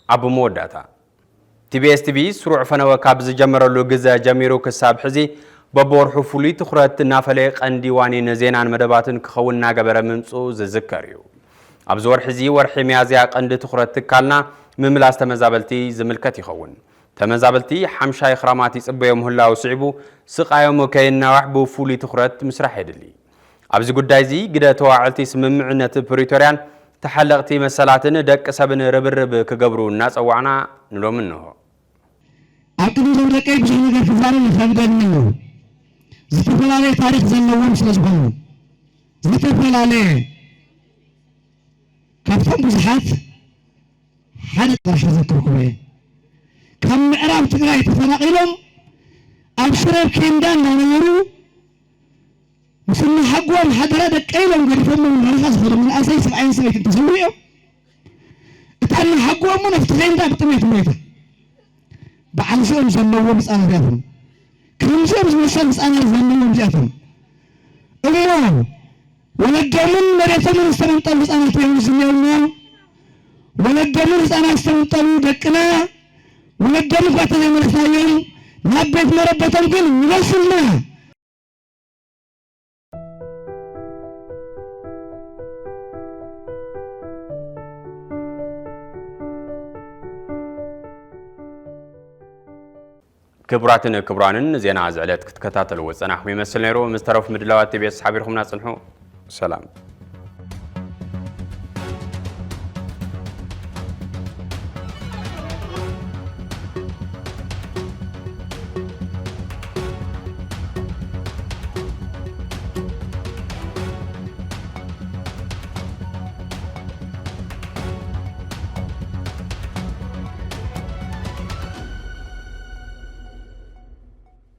ኣብ መወዳእታ፣ ቲቢኤስ ቲቪ ስሩዕ ፈነወ ካብ ዝጀመረሉ ግዘ ጀሚሩ ክሳብ ሕዚ በብወርሑ ፍሉይ ትኹረት እናፈለየ ቀንዲ ዋኒን ዜናን መደባትን ክኸውን እናገበረ ምምፅኡ ዝዝከር እዩ። ኣብዚ ወርሒ እዚ ወርሒ ሚያዝያ ቀንዲ ትኹረት ትካልና ምምላስ ተመዛበልቲ ዝምልከት ይኸውን። ተመዛበልቲ ሓምሻይ ክራማት ይፅበዮ ምህላው ስዒቡ ስቓዮም ከይናዋሕ ብፍሉይ ትኹረት ምስራሕ የድሊ። ኣብዚ ጉዳይ እዚ ግደ ተዋዕልቲ ስምምዕነት ፕሪቶርያን ተሓለቕቲ መሰላትን ደቂ ሰብን ርብርብ ክገብሩ እናፀዋዕና ንሎም እንሆ። ኣብ ቅድሚ ዞም ደቀይ ብዙሕ ነገር ክዛረብ ይኸብደኒ እዩ። ዝተፈላለየ ታሪክ ዘለዎም ስለ ዝኾኑ ዝተፈላለየ ካብቶም ብዙሓት ሓደ ጥራሕ ዘክርኩም እየ። ካብ ምዕራብ ትግራይ ተፈናቒሎም ኣብ ሽረ ኣብ ኬንዳ እናነበሩ ምስ እናሓጎም ሓደራ ደቀይ ኢሎም ገዲፎሞም በረኻ ዝኸዱ መናእሰይ ሰብኣይን ሰበይትን ተሰዊኦም። እታ እናሓጎም እውን ኣብቲ ኬንዳ ብጥሜት ሞይታ። በዓል እዚኦም ዘለዎም ህፃናት እዚኣቶም ከምዚኦም ዝመሰሉ ህፃናት ዘለዎም እዚኣቶም እሞ ወለዶምን መሬቶምን ዝተመንጠሉ ህፃናት እዮም ዝኒኦና። ወለዶምን ህፃናት ዝተመንጠሉ ደቅና ወለዶም እኳ ተዘይመለስናዮም ናብ ቤት መረበቶም ግን ምለሱልና። ክቡራትን ክቡራንን ዜና እዚ ዕለት ክትከታተልዎ ዝጸናሕኩም ይመስል ነይሩ። ምስ ተረፉ ምድላዋት ቲቢኤስ ሓቢርኹምና ጽንሑ። ሰላም።